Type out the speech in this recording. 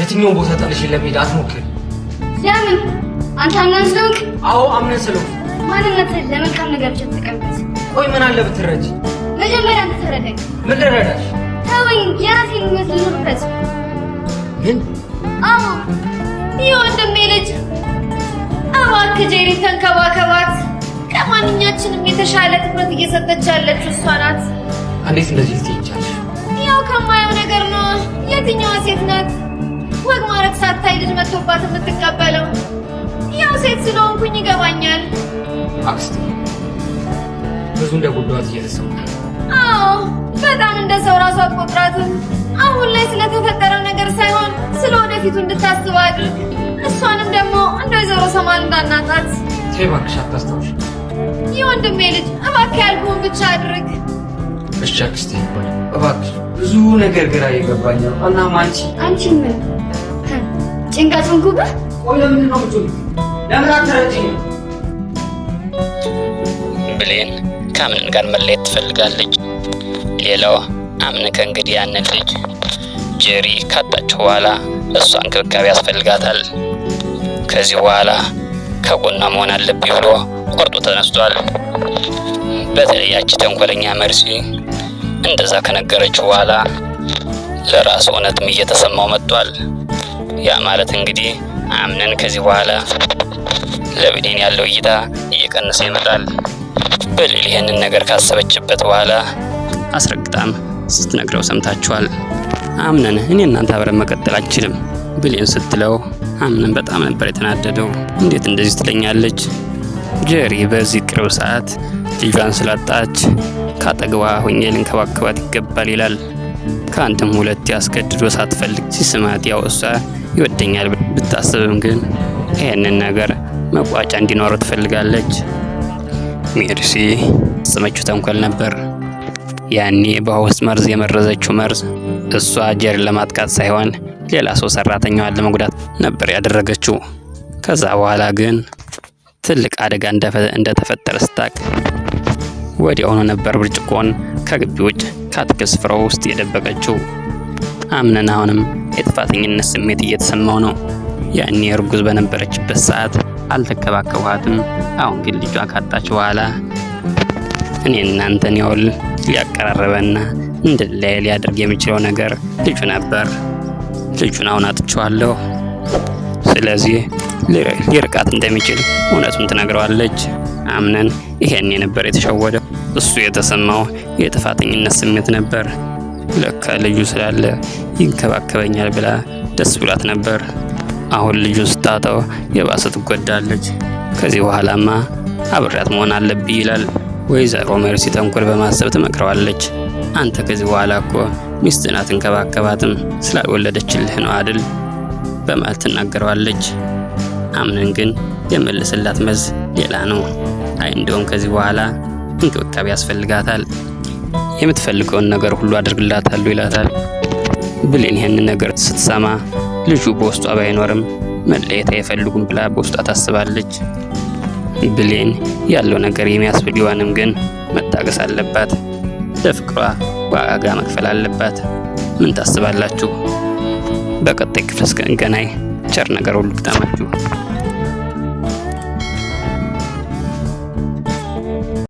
የትኛውን ቦታ ጥለሽ ለመሄድ አትሞክሪ። ለምን? አንተ አምነን ስለሆንክ? አዎ፣ አምነን ስለሆንክ። ማንነትህን ለመልካም ነገር ብቻ ተጠቀምበት። ቆይ፣ ምን አለ ብትረጂ? መጀመሪያ አንተ ተረዳኝ። ምን ልረዳሽ? ተወኝ፣ የራሴን ህይወት ልኑርበት። ምን? አዎ፣ የወንድሜ ልጅ፣ እባክህ ጄሪን ተንከባከባት። ከማንኛችንም የተሻለ ትኩረት እየሰጠች ያለችው እሷ ናት። እንዴት እንደዚህ ልትይ ቻልሽ? ያው ከማየው ነገር ነው። የትኛዋ ሴት ናት ወግ ማድረግ ሳታይ ልጅ መጥቶባት የምትቀበለው? ያው ሴት ስለሆንኩኝ ይገባኛል። አክስቴ፣ ብዙ እንደጎዳኋት እየተሰማኝ ነው። አዎ፣ በጣም እንደ ሰው ራሱ አትቆጥራትም። አሁን ላይ ስለተፈጠረው ነገር ሳይሆን ስለ ወደፊቱ እንድታስብ አድርግ። እሷንም ደግሞ እንደ ወይዘሮ ሰማል እንዳናጣት። ተይ እባክሽ፣ አታስታውሽ። የወንድሜ ልጅ፣ እባክህ ያልኩህን ብቻ አድርግ። እሺ አክስቴ፣ እባክሽ፣ ብዙ ነገር ግራ እየገባኝ ነው። እናም አንቺ አንቺ ምን ጭንቀት ሆንኩብህ? ቆይ፣ ለምንድን ነው የምትጮሂው? ለምን አትረጂኝም? ብሌን ከአምነን ጋር መለየት ትፈልጋለች። ሌላው አምነን ከእንግዲህ ያንን ልጅ ጄሪ ካጣችው በኋላ እሷ እንክብካቤ ያስፈልጋታል። ከዚህ በኋላ ከጎኗ መሆን አለብኝ ብሎ ቆርጦ ተነስቷል። በተለይ ያቺ ተንኮለኛ መርሲ እንደዛ ከነገረችው በኋላ ለራሱ እውነትም እየተሰማው መጥቷል። ያ ማለት እንግዲህ አምነን ከዚህ በኋላ ለብሌን ያለው እይታ እየቀነሰ ይመጣል። ብሌን ይህንን ነገር ካሰበችበት በኋላ አስረግጣም ስትነግረው ሰምታችኋል። አምነን፣ እኔ እናንተ አብረን መቀጠል አንችልም ብሌን ስትለው አምነን በጣም ነበር የተናደደው። እንዴት እንደዚህ ትለኛለች? ጀሪ በዚህ ቅርብ ሰዓት ልጇን ስላጣች ካጠገቧ ሁኜ ልንከባከባት ይገባል ይላል። ከአንድም ሁለት ያስገድዶ ሳትፈልግ ሲስማት ያው እሷ ይወደኛል ብታስብም ግን ይህንን ነገር መቋጫ እንዲኖረው ትፈልጋለች። ሜርሲ ፈጸመችው ተንኮል ነበር። ያኔ በውሃ ውስጥ መርዝ የመረዘችው መርዝ እሷ ጀሪን ለማጥቃት ሳይሆን ሌላ ሰው ሰራተኛዋን ለመጉዳት ነበር ያደረገችው። ከዛ በኋላ ግን ትልቅ አደጋ እንደተፈጠረ ስታቅ ወዲያውኑ ነበር ብርጭቆን ከግቢ ውጭ ከአትክልት ስፍራው ውስጥ የደበቀችው። አምነን አሁንም የጥፋተኝነት ስሜት እየተሰማው ነው። ያኔ እርጉዝ በነበረችበት ሰዓት አልተከባከቧትም። አሁን ግን ልጇ ካጣች በኋላ እኔ እናንተን ያውል ሊያቀራርበና እንድንለያይ ሊያደርግ የሚችለው ነገር ልጁ ነበር። ልጁን አሁን አጥቼዋለሁ። ስለዚህ ሊርቃት እንደሚችል እውነቱን ትነግረዋለች። አምነን ይሄን የነበር የተሸወደው። እሱ የተሰማው የጥፋተኝነት ስሜት ነበር። ለካ ልጁ ስላለ ይንከባከበኛል ብላ ደስ ብሏት ነበር። አሁን ልጁ ስታጣው የባሰ ትጎዳለች። ከዚህ በኋላማ አብሬያት መሆን አለብኝ ይላል። ወይዘሮ ሜርሲ ተንኮል በማሰብ ትመክረዋለች። አንተ ከዚህ በኋላ እኮ ሚስትን አትንከባከባትም፣ ስላልወለደችልህ ነው አድል በማለት ትናገረዋለች። አምነን ግን የመለሰላት መልስ ሌላ ነው። አይ፣ እንደውም ከዚህ በኋላ እንክብካቤ ያስፈልጋታል፣ የምትፈልገውን ነገር ሁሉ አድርግላታለሁ ይላታል። ብሌን ይህንን ነገር ስትሰማ ልጁ በውስጧ ባይኖርም መለየት አይፈልጉም ብላ በውስጧ ታስባለች። ብሌን ያለው ነገር የሚያስብል ቢሆንም ግን መታገስ አለባት። ለፍቅሯ ዋጋ መክፈል አለባት። ምን ታስባላችሁ? በቀጣይ ክፍል እስክንገናኝ ቸር ነገር ሁሉ ግጠማችሁ።